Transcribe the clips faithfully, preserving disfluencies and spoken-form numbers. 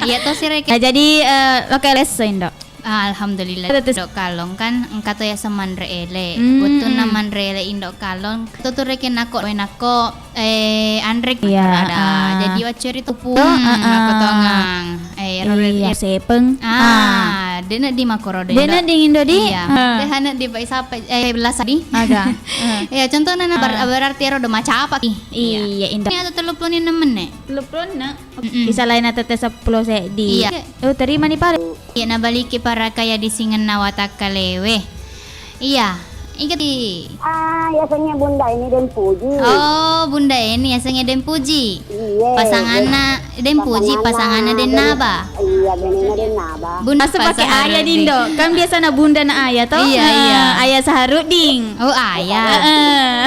Iya to sireke. Nah, jadi, eh, loka lesso, Indo. Ah, alhamdulillah. Betul. Indo Kalong kan engka to yaseng manre ele. Hmm. Wettunna manre ele Indo Kalong, to tu reke nako, we nako, eh, anre. Iya, ada. Ah. Jadi wacceri tu pu. Oh, hmm, ah, ah. Nako tongang. Eh, ro-, iya, sepeng. Ah, ah. De' nedding makkoro de', Indo. De' nedding, Indo, di? Iya. Ah. De' nedding, Pak, isapa, eh, belasa di. Aga. Ah. Iya, contohnya na ber-, ah, berarti ero do macapa ki. Iya, Indo. Ini ada tellu puluh enam menit. Tellu puluh enam. Mm-mm. Isalaina tette seppulo seddi. Iya. Oh, terimani pale. Iya, nabaliki parakaya di singenna watakkalewe. Iya. Inget i. Ah, yasengnge Bunda Eni Deng Puji. Oh, Bunda Eni yasengnge Deng Puji. Iya. Pasanganna Deng Puji, pasanganna, pasanganna Deng Naba. Iya, benena Deng Naba. Bunda. Masuk pakai ayah, Dindo. Kan biasana Bunda na ayah, toh? Iya, iya. Ayah Saharudin. Oh, ayah. Heeh.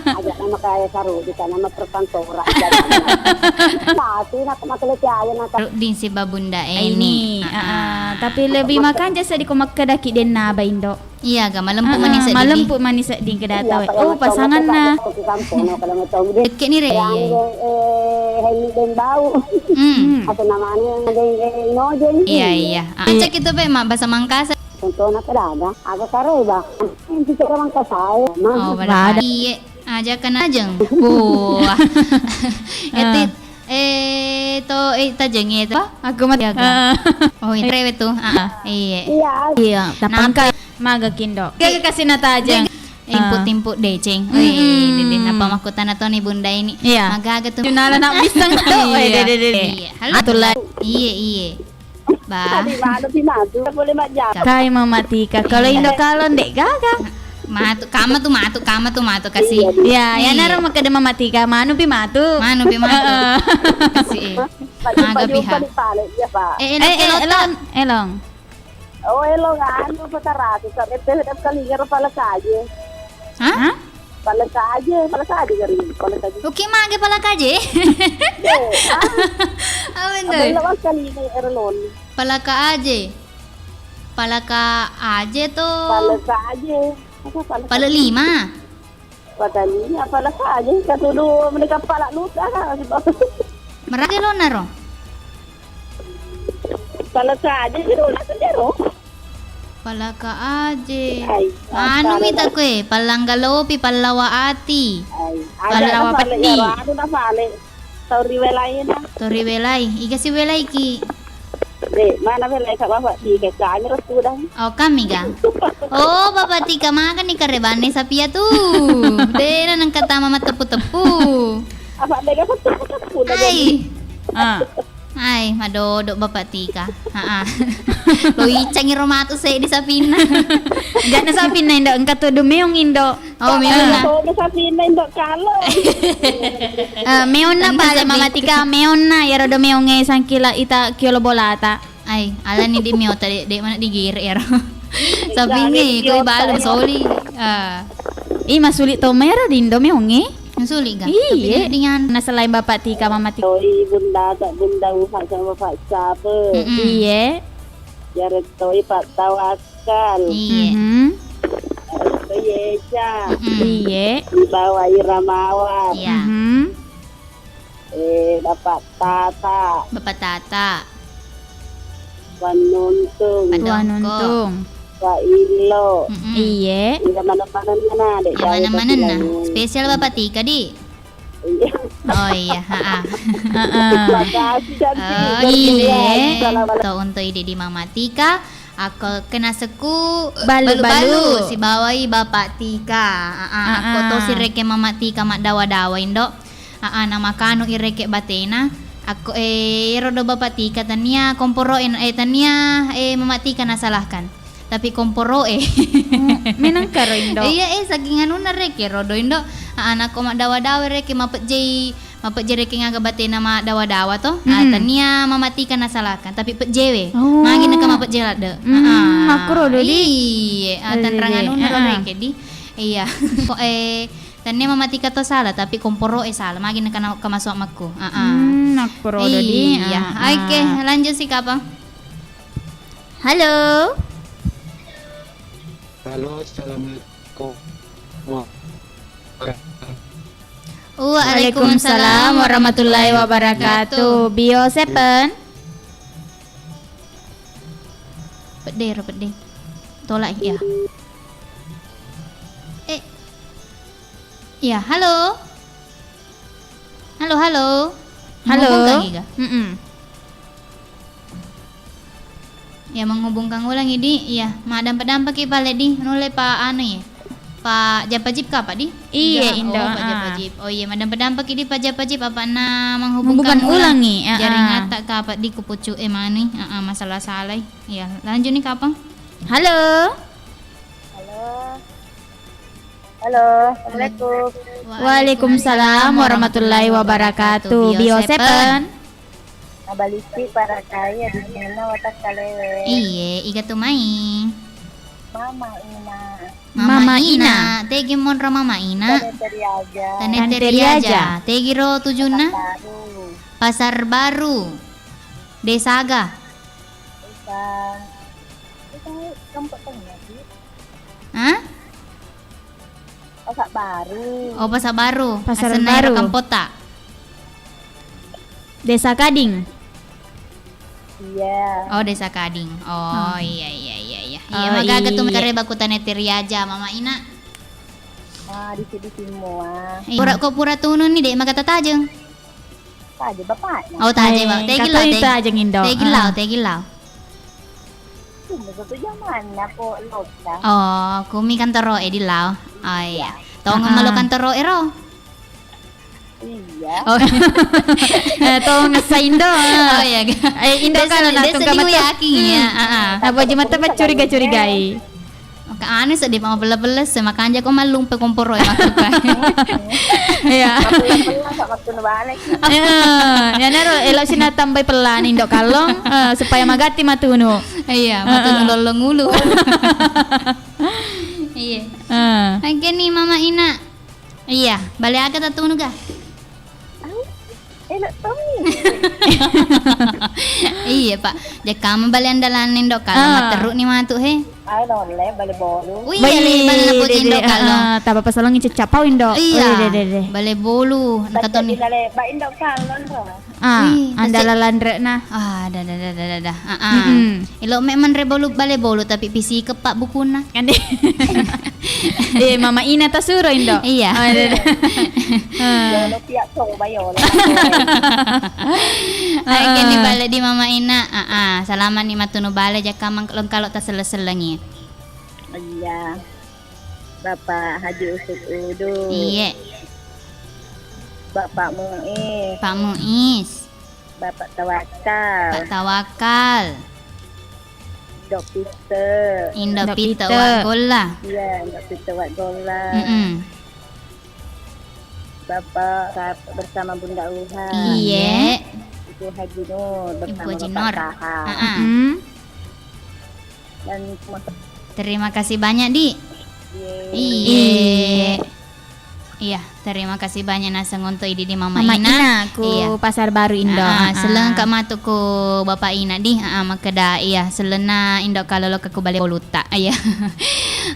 Aja nama kayak Saharudin, karena perkantoran. Pasti nak masalah cahaya nak. Saharudin siba Bunda Eni. Eni, heeh. Tapi lebih makanja seddi ko makkedaki Deng Naba, Indo. Iya, ga malempu mani sedding. Malempu mani sedding keda tau. Oh, pasanganna. Dekke ni re. Iya. Hmm. Atau namanya Deng, eh, Nojeng. Iya, iya. Ah, cek itu pe, Mak, bahasa Mangkasa. Contohna pedagang, aga kareba. Yang bicara Mangkasa, eh. Oh, pada. Iya. Aja kan ajeng. Wah. Etit, eh, to, eh, tajeng ya, to? Aku mati. Iya, kan? Oh, itu rewe tu. Ah, ah. Iya. Iya. Iya, tapangka maga kindo. Kayak kasih nata aja. Imput-imput deceng. Wih, dede, napa makkutana to ni Bunda Eni? Iya. Magaga tu. Junala nak pisang tu. Iya. Iya. Halo. Atulah. Iya, iya. Bah. Tadi manu pi matu, boleh majjama. Kai Mama Tika. Kalau Indo Kalong de' gaga. Matu, kama tu matu, kama tu matu, kasih. Iya, iya. Ya, ya, naro makkeda Mama Tika, manu pi matu. Manu pi matu. Heeh. Kasih, eh. Maga pihak. Eh, elong, elong, elong. Oh, elong anu, Pataratu, sampai teh dap kali ngero pala saja. Hah? Hah? Pala saja, pala saja kari, pala saja. Oke, mage pala kaje. Eh, ah. Apa itu? Apa lo kali ini erlon? Pala ka aje. Pala ka aje to. Pala ka aje. Apa pala ka aje? Pala lima. Pala lima, pala ka aje. Katudu mereka pala luta kan. Meraga lo naro. Pala ka aje, jero, jero. Pala ka aje. Ai, anu mi ta koe, pallanggalopi, pallawa ati. Ai, pallawa pale, petti. Anu na pale. Tau riwelaina. Tau riwelai. Iga siwelaiki? De, mana welai ka Bapak Tika, kami ro tudang. Oh, kami ga? Oh, Bapak Tika, maga ni karebanne sapia tu. Dena nengka tama mateppu-teppu. Apa de ga teppu-teppu. Ai. Ah. Ai, madodo Bapak Tika. Haa. Lo icangi ro matu seddi sapinna. Jana sapinna, Indo, engka tu du meong, Indo. Oh, meonna. Engka tu du sapinna, Indo, kalo. Eh, meonna pale Mama Tika, meonna, iyaro do meongnge sangkila ita kiolo bolata. Ai, alani di meota de, de mana digere ero. Sapingnge, ko ibalu soli. Ah. Ih, masuli to mero di Indo meongnge. Suli ga? Iya. Tapi dia dengan. Nah, selain Bapak Tika, Mama Tika. Toi, Bunda, Kak Bunda, Ufa sama Bapak Cape. Mm-mm. Iya. Jarettoi Pak Tawakal. Iya. Mhm. Jarettoi Eja. Mm-mm. Iya. Dibawa Ira Mawar. Iya. Mhm. Eh, Bapak Tata. Bapak Tata. Tuan Nuntung. Pak Dongko. Tuan Nuntung. Pak Ilo. Mm-mm. Iye. Iya, mana-mana mana, Dek. Iya, mana-mana nah. Spesial Bapak Tika, Di. Iya. Oh iya, ha-ah. Heeh. Makasih, Cantik. Oh, iya. Salam. To untuk idi di Mama Tika. Ako kena seku balu-balu. Balu-balu sibawai Bapak Tika. Aa, ako to sireke Mama Tika maddawa-dawa, Indo. Aa, namakanu ireke batena. Ako, eh, ero do Bapak Tika tania komporo e, eh, tania, eh, Mama Tika nasalahkan. Tapi komporo e. Oh, menengka ro, Indo. Iya, eh, saking anunna reke ro do, Indo. Aa, nako maddawa-dawa reke mapejjei Mapejje rekeng aga batena maddawa-dawa to. Ah, mm-mm. Tania Mama Tika nasalahkan, tapi pejjewe. Oh. Magi neka mapejje ladde. Mm, ah, makkuro do, Di. Iye, ah, tanranganunna ro reke, Di. Iya. Ko, eh, tania Mama Tika to salah, tapi komporo e salah. Magi neka na-, kemasuak makku. Ah, ah. Mm, makkuro do, Di. Iya. Ah, oke, ah. Lanjut si kapang. Halo. Halo, assalamualaikum. Waalaikumsalam warahmatullahi wabarakatuh. Bio Seven. Dero pedde. Tolak ya. Eh. Ya, halo. Halo, halo. Halo. Menghubungkan iga? Mm-mm. Ya, menghubungkan ulang idi. Iya, maddampa-dampaki pale di. Nulle pa anu ya. Pak Japajip kapa di? Iya, Indo, oh, Pak ah. Japajip. Oh iya, maddampa-dampaki di Pak Japajip, apa na menghubungkan ulangi, ah, jaring ah. Atta kapa di kupucu e mani. Ah, ah, masalah salai. Iya, lanjut nih kapang. Halo. Halo. Halo, assalamualaikum. Waalaikumsalam warahmatullahi wabarakatuh. Bio Seven. Mabaliki parakai adinna watakkalewe. Iye, iga tu mai? Mama Ina. Mama Ina. Tegi monro Mama Ina? Tane Teriaja. Tane Teriaja. Tegi ro tujunna? Pasar Baru. Pasar Baru. Desaga. Desa. Desa Kampung Tengah sih. Hah? Pasar Baru. Oh, Pasar Baru. Pasar Baru. Kampota. Desa Kading. Iya. Oh, Desa Kading. Oh, iya, iya, iya, iya. Iya, oh, magaga tu iya. Kareba kutane Teriaja, Mama Ina. Ah, di sini semua. Iya. Pura, kok pura tunun nih, Dek, magata tajeng? Taje bapaknya. Oh, taje, eh, Bap. Tegi lao, tegi lao, tegi lao. Tunggu satu jam mana kok lokka? Oh, kumi kantoro e di lao. Oh iya. Tongeng malo kantoro ero. Iya. Oh. Eh, tongeng sa Indo. Oh iya. Eh, Indo kan na tungka mata. Iya, heeh. Apa jemata curiga-curigai. Maka anu seddi mapelle-pelle se makanja ko mallumpe komporo e makkuka. Iya. Mapelle-pelle sa mattunu bale. Iya, yanaro elo sina tambai pellani Indo Kallong, eh, supaya magatti matunu. Iya, matunu lollong ulu. Iya. Heeh. Oke nih Mama Ina. Iya, bale aga tatunu ga? Au, enak tommi. Iya, Pak. Jakka mabale andalanna Indo Kallong, ah, matteru ni matu he. Ayo nolle bale bolu. Wih, bale na puji Indo Kallong. Ah, taba pasalongi cecapau Indo. Iya. Bale bolu. Nakatoni. Bale ba Indo Kallong ro. Ah, wih, andala lanre na. Ah, dah, dah, dah. Ah, ah. Elo me manre bolu, bale bolu, tapi pisi kepak bukunna. Kan deh. Eh, Mama Ina tasuro Indo. Iya. Oh, iya, iya. Ah. Yolo tiak coba yolo. Oke, ni bale di Mama Ina. Ah, ah. Salama ni matunu bale jakka mang-, lengkalo taselleng-sellengi. Iya. Bapak Haji Usut Udu. Iye. Bapak Muis. Pak Muis. Bapak Tawakal. Pak Tawakal. Indo Pite. Indo Pite Wak Golla. Iya, Indo Pite Wak Golla. Mm-mm. Bapak bersama Bunda Uha. Iye. Ibu Haji Nur bersama Bapak Taha. Heeh. Mm-mm. Dan terima kasih banyak, Di. Iye. Iye. Iya, terima kasih banyak naseng untuk idi di Mama Ina. Mama Ina ku Pasar Baru Indo. Ah, selleng ka matu ku Bapak Ina di. Ah, makkeda iya, sellenna Indo Kallong lokka ku bale bolutta. Iya.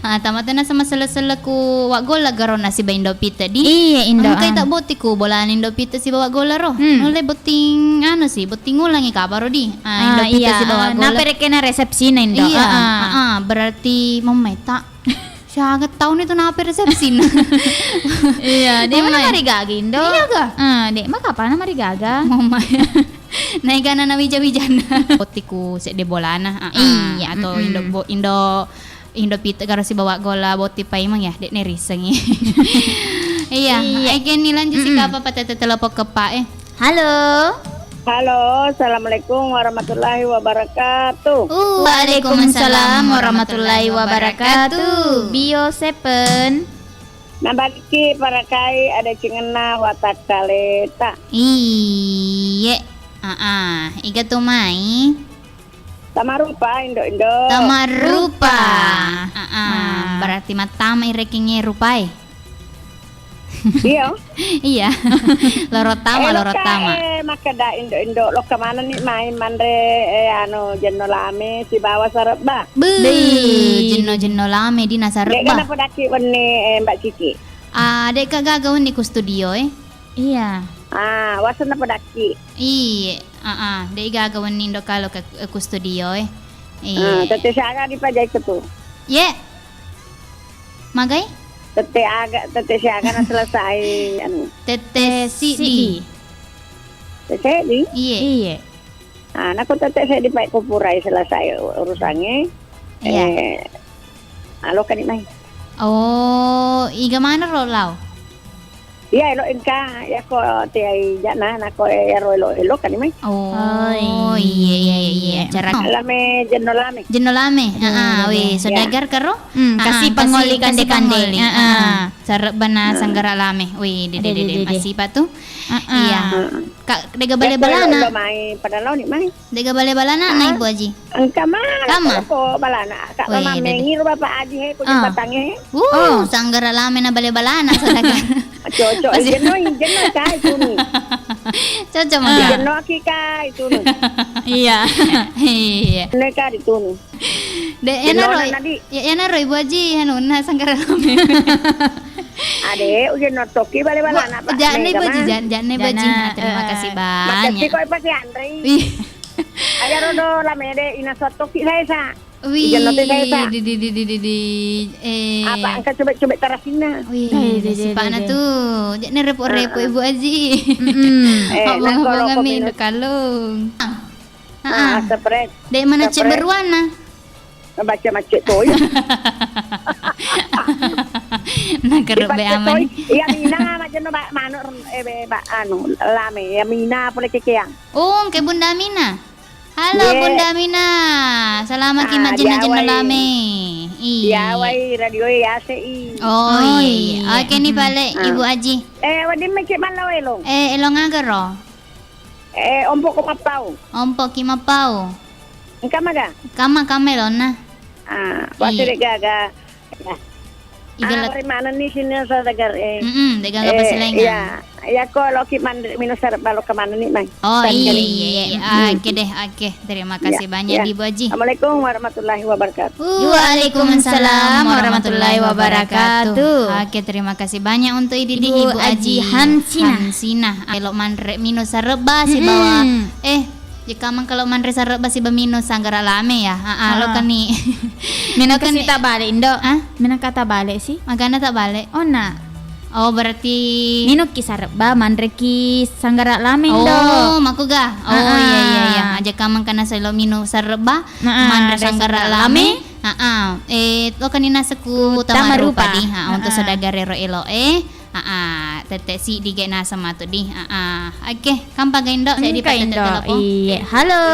Ah, tamate naseng maselle-selle ku Wak Golla garo na siba Indo Pite di. Iya, Indo. Engka tak botting ku bolana Indo Pite siba Wak Golla ro. Hmm. Nulle botting anu sih, botting ulangi kabaro di. Ah, Indo Pite siba Wak Golla. Naperekena resepsina Indo. Iya. Ah, ah, berarti memmeta. Siaga taunna itu nape resepsina. Iya, de' mana marigagi Indo. Iya ga? Ah, de' maka apa na marigaga. Mama. Naigana na wija-wijana. Botting ku sedde bolana. Ah, ah. Iya, atau Indo bo-, Indo Indo Pite garo siba Wak Golla botting paimeng ya, de' nerisengi. Iya, iya. Agen ni lanjut si kapa patete telepon kepa e. Halo. Halo, assalamualaikum warahmatullahi wabarakatuh. Waalaikumsalam warahmatullahi wabarakatuh. Bio Seven. Nabaliki parakai ada cingenna watakkaleta. Iye. Ah, ah. Iga tu mai? Tamarupa, Indo-Indo. Tamarupa. Heeh. Berarti mattama i rekengnge rupae. Iya. Iya. Loro tama, loro tama. Eh, makkeda Indo-Indo, lokka manenni mai manre, eh, anu, jenno lame sibawa sarebba. Beuh, jenno-jenno lame di na sarebba. Dega napodaki wenni, eh, Mbak Cici. Ah, deka gaga wenni ku studio, eh. Iya. Ah, wasenna podakki. Iye, ah, ah. De' gaga wenni Indo Kallong ke, eh, ku studio e. Iya. Ah, tette siaga dipajai tu. Ye. Magai? Tette aga, tette siaga na selesai, anu. Tette sidi. Tette sidi? Iye. Iye. Ah, nako tette sidi pai kupurai selesai urusannya. Iya. Eh, alo kani mai. Oh, iga mana ro lao? Iya, elo engka, ya ko te ai jana, nako ero elo, elo kani mai. Oh, iya, iya, iya. Cara lame, jenno lame. Jenno lame. Heeh, weh, saudagar karo? Hmm, kasi pangoli kande-kande. Heeh. Sarebbana sanggara lame. Wih, dede, dede, dede, dede. Masipa tu. Heeh. Iya. Heeh. Kak, dega bale-balana. Lo mai pada lo ni mai. Dega bale-balana na Ibu Aji. Engka mana? Kama? Ko balana. Kak mama mengi ro Bapak Aji he, ko jembatangnge he. Uh, sanggara lame na bale-balana sadaka. Cocok. Jenno, jenno kai tunu. Cocok maka. Jenno ki kai tunu. Iya. Iya. Jenno kai tunu. De, enaro, ya, enaro Ibu Aji, anu, na sanggara lame. Ade, ujen nottoki bale-balana, Pak. Jane Ibu Aji, jane Ibu Aji. Terima kasih banyak. Makasih kok pasti anre. Aja rodo lame de ina sottoki saya sa. Wih, di, di, di, di, di, eh. Apa engka coba-coba tarasina. Wih, sipana tu. Jane repo-repo Ibu Aji. Mm-mm. Eh, nako rokok minum. Kalung. Ah, seprek. Dek mana ceberuana? Baca macet toy. Nakerbe aman. Iya mina majenno ba manuk eh ba anu lame ya mina pole kekeang. Oh, ke Bunda Mina. Halo Bunda Mina. Selamat ki majenno jenno lame. Iya. Wai radio ya sei. Oh iya. Oke nih balik Ibu Aji. Eh, wadin mecek mana elong? Eh, elong agaro. Eh, ompo ko mappau. Ompo ki mappau. Engka maga? Kama, kama elonna. Ah, pasti de gaga. Ya. Igala. Ah, bagaimana nih sini saudagar eh. Mm-mm, de gaga pasilengan. Iya. Iya ko loki manre minum sarep balo kemana nih mai. Oh iya. Oke deh, oke. Terima kasih banyak Ibu Aji. Assalamualaikum warahmatullahi wabarakatuh. Waalaikumsalam warahmatullahi wabarakatuh. Oke, terima kasih banyak untuk Ibu Aji Hansina. Hansina. Elo manre mino sarebba sibawa eh jika mengkelo manre sarebba siba mino sanggara lame ya. Ah, lo kani. Mino kasi tak balik Indo. Ah? Mino kata balik sih. Magana tak balik. Oh nak. Oh, berarti minukki sarebba, manreki sanggara lame Indo. Oh, makuga. Oh iya iya iya. Aja kamang kana selo minu sarebba, manre sanggara lame. Heeh. Eh, lo kani naseku tamarupa di. Heeh, untuk saudagar ero elo eh. Heeh, tette sidi ge naseng matu di. Heeh. Oke, kampa ga Indo? Sedi patete telepon. Iya. Halo.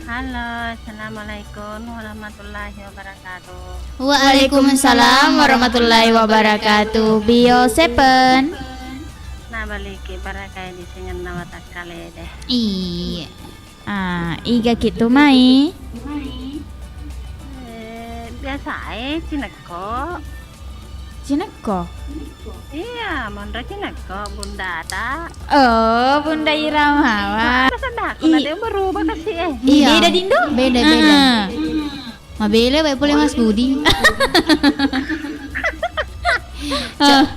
Halo, assalamualaikum warahmatullahi wabarakatuh. Waalaikumsalam warahmatullahi wabarakatuh. Bio Seven. Nah, baliki barakai di singenna watakkale deh. Iya. Ah, iga ki tu mai? Eh, biasa eh, cinekko. Cinekko? Iya, monro cinekko, bundata. Oh, Bunda Iramawa. Ada sedakku, ada yang berubah kasih eh. Iya. Beda dindo? Beda, beda. Mabele wae pole Mas Budi.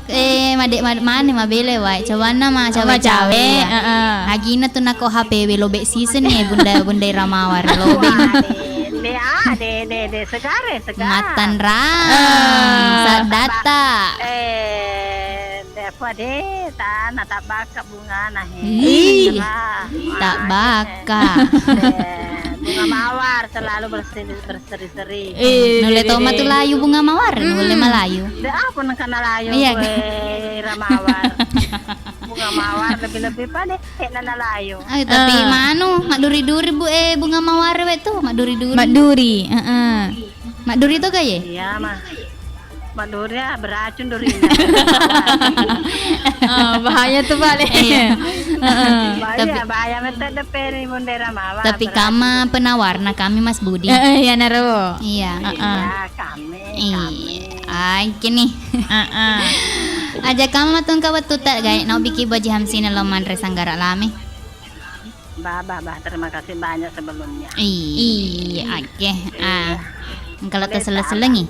Eh, made mane mabele wae. Cawanna ma cawe-cawe. Agina tu nako H P we lobe season e Bunda Bunda Iramawar lobe. De de de de segare segare. Matanrang. Sadata. Eh, de apa de ta na tabaka bungana he. Ih, tak baka. Bunga mawar selalu berseri-seri. Nulle to matu layu bunga mawar, nulle malayu. De apa nengkana layu. Iya. Ramawar. Bunga mawar lebih-lebih pada nana layu. Tapi manu maduri-duri bu eh bunga mawar we tu maduri-duri. Maduri, heeh. Maduri to ga ye? Iya mah. Maduri ya beracun durinya. Oh, bahaya tuh balik. Iya. Heeh. Bahaya, tapi bahaya mete depe ni bundera mawar. Tapi kama penawarna kami Mas Budi. Heeh, ya naro. Iya. Heeh. Iya, kami. Iya. Ai kini. Heeh. Aja kama matungka wettu tak gai no biki boji hamsina lo manre sanggara lame. Bah, bah, bah, terima kasih banyak sebelumnya. Iya, oke. Ah, kalau tersele-selengi.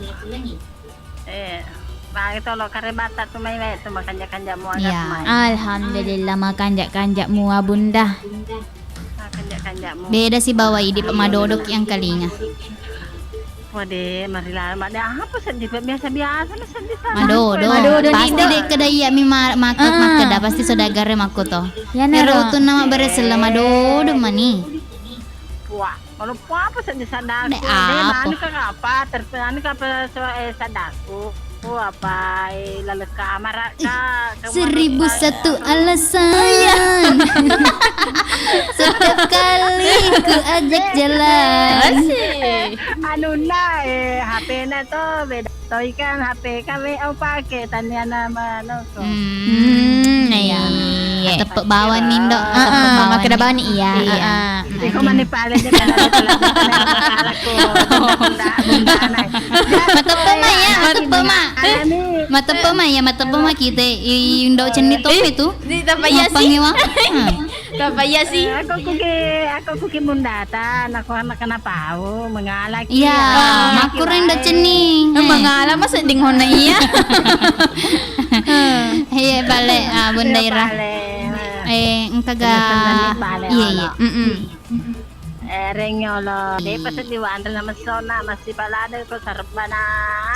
Eh, magi tolo karebata tu mai wae tu makanja-kanja mua. Iya. Alhamdulillah makanja-kanja mua Bunda. Kanja-kanjamu. Beda sibawa idi, Pak, madodoki angkalinga. Wah, de, marila, ma-, de, apa seddi, Pak? Biasa-biasa na seddi sana. Madodo. Madodo, pasti Nindo. De keda iya mi ma-, maka-, ah, makkeda, pasti saudagar e makko to. Iya, ero naro. Utunna mabbere sella madodo mani. Wah, maloppo apa seddi sadar. De, de, apa? Anu kan apa? Terpe-, anu kan apa, so-, eh, sadarku. Oh, apa, eh, laleng kamar, Kak? Seribu satu alasan. Setiap kali ku ajak jalan. Asik. Anunna, eh, H P-na to beda. Toi kan H P kan W A pake, taniana mano. Hmm, iya. Teppe bawang ni, Ndo. Heeh, teppe bawang makkeda ni. Bawang iya. Iya. Heeh. Iko mani pale de, pale de, pale de, pale de, pale de, pale de, pale de. Mateppe ma ya, mateppe ma. Alami. Mateppe ma ya, mateppe ma kita. I, Ndo cenni topi tu. Di, di, tapa iya sih. Mappangewa. Hmm. Tapa iya sih. Eh, aku kuki, aku kuki mundata, aku anak kenapa au mengalaki. Iya, ya. Makurang da cenni. Eh, mangala masa ding hona iya. Iya, bale, ah, Bunda Ira. Iya, bale. Eh, engka ga. Iya, iya. Mm-mm. Eh, rengolo. Depa seddi wanre nama sona, masih balada ko sarbana.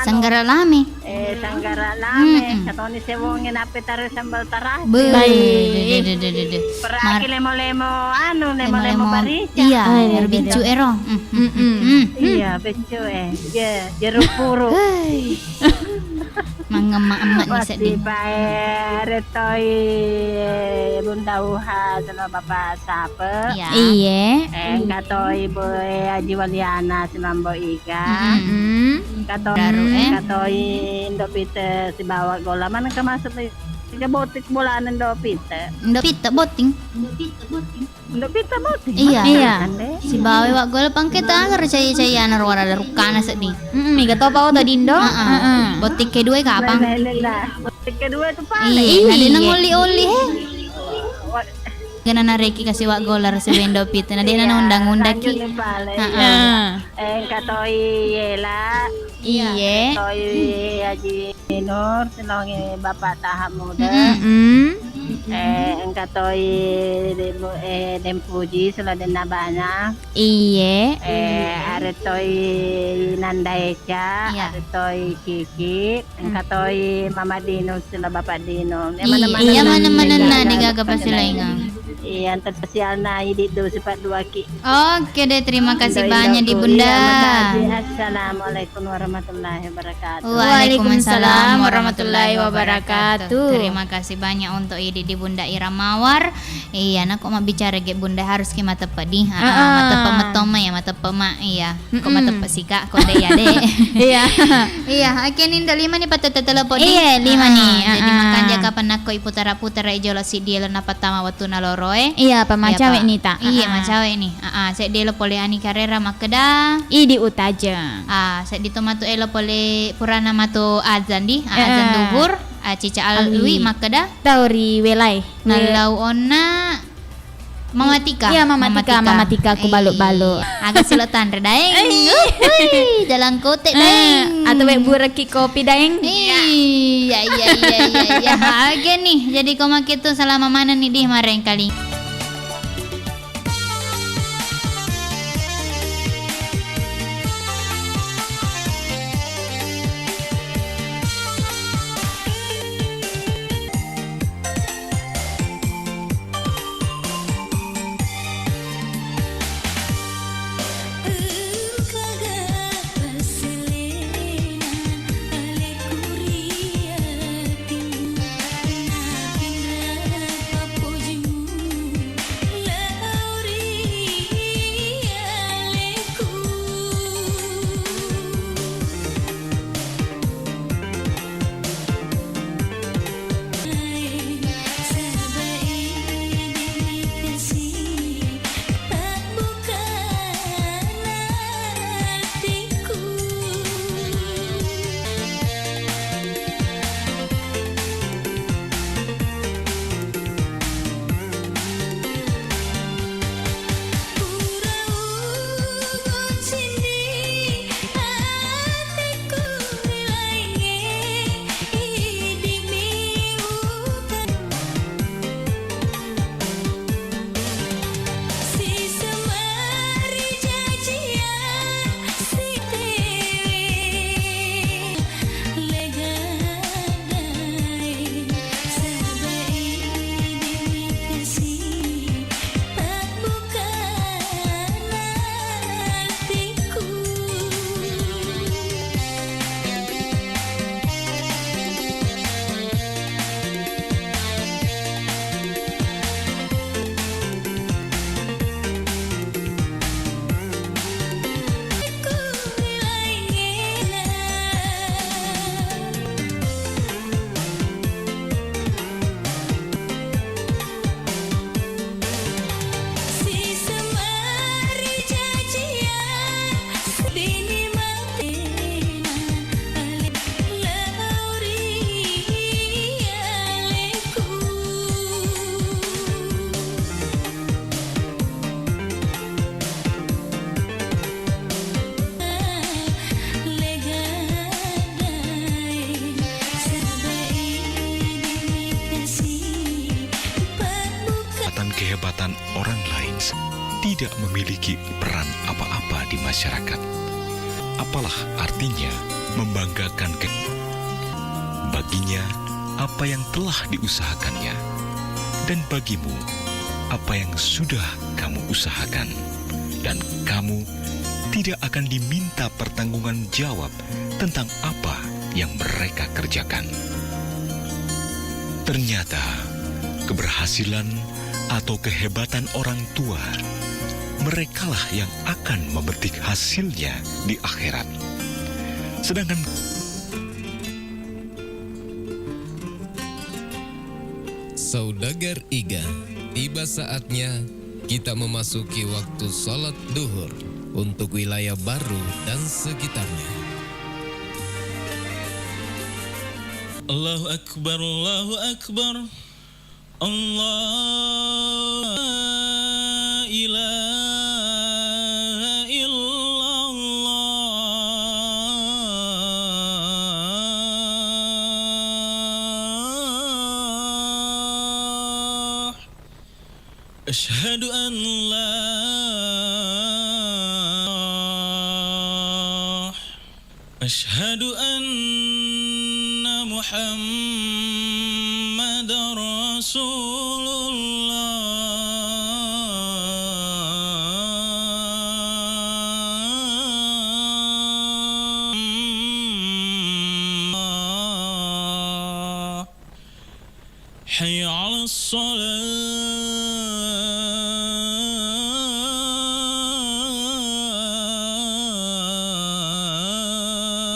Sanggara lame. Eh, sanggara lame. Mm-mm. Katoni sewonge nape tare sambal tarasi. Be, de, de, de, de, de. Peraki lemo-lemo, anu, lemo-lemo barica. Iya, ero bincu ero. Mm, mm, mm, mm. Iya, bincu, eh. Iya, jeruk purut. Hei. Mangemma-emma ni seddi. Wasibae retoi Bunda Uha selo Bapak Sape. Iya. Iye. Eh, engka toi Boe Aji Waliana silambo iga. Mm-mm. Engka toi, eh, engka toi Indo Pite sibawa gola. Mana engka masuk iga botik bolana Indo Pite? Indo Pite boting. Indo Pita botting. Iya. Iya. Sibawa waggola pangke tagar cai-caiana ro warada rukkana seddi. Mm-mm, mega topa oto dindo. Heeh. Heeh. Botting kedua kapang? Leleh, leleh. Botting kedua tu paling. Iya, nadena ngoli-oli he. Wa- Gana nareki kasi waggola rasa bendo pita, nadena naundang-undaki. Lanjut ni paling. Heeh. Iya. Eh, engka toi Yela. Iya. Iye. Toi Haji Nur, senongi Bapak Taha Muda. Mm-mm. Eh, engka toi Demu-, eh, Dempuji, seladenna bana. Iye. Eh, are toi Nanda Eca, iya, are toi Kiki, engka toi Mama Dino, sila Bapak Dino. Iya, mana-mana iya, mana-mana na, degaga pasilaingang. Iya, antar sosialna, idi do sifat dua ki. Oke deh, terima kasih banyak di Bunda. Iya, makasih. Assalamualaikum warahmatullahi wabarakatuh. Waalaikumsalam warahmatullahi wabarakatuh. Terima kasih banyak untuk idi di Bunda Ira Mawar. Iya, nako mabbicara ge Bunda harus ki mateppe di. Ah, ah, mateppe metoma ya, mateppe ma. Iya. Ko mateppe sika, ko de ya de. Iya. Iya, oke ni nda lima ni patete telepon di. Iya, lima ni. Ah, jadi makanja kapan nako iputara-putara i jolo siddi elo napattama wettunna loro e. Iya, apa macawe ni ta. Iya, macawe ni. Ah, ah, seddi elo pole Ani Karera makkeda. Idi utajeng. Ah, seddi to matu elo pole purana matu azan di, ah, azan duhur, ah, Cica Alwi makkeda. Tau ri welai. Nallau onna mamatika. Iya, mamatika, mamatika ku balu-balu. Aga silo tanre daeng. Uhui, jalang kote daeng. Atau wek bureki kopi daeng. Iya, iya, iya, iya, iya. Aga ni. Jadi ko makitu salama maneng ni di marengkali. kehebatan orang lain tidak memiliki peran apa-apa di masyarakat. Apalah artinya membanggakan ke baginya apa yang telah diusahakannya, dan bagimu apa yang sudah kamu usahakan, dan kamu tidak akan diminta pertanggungan jawab tentang apa yang mereka kerjakan. Ternyata, keberhasilan atau kehebatan orang tua, merekalah yang akan memetik hasilnya di akhirat. Sedangkan Saudagar Iga, tiba saatnya kita memasuki waktu salat duhur untuk wilayah Baru dan sekitarnya. Allahu Akbar, Allahu Akbar. Allah, la ilaha illallah. Asyhadu an la Asyhadu anna Muhammadar Rasulullah. Hayya 'alas shalah.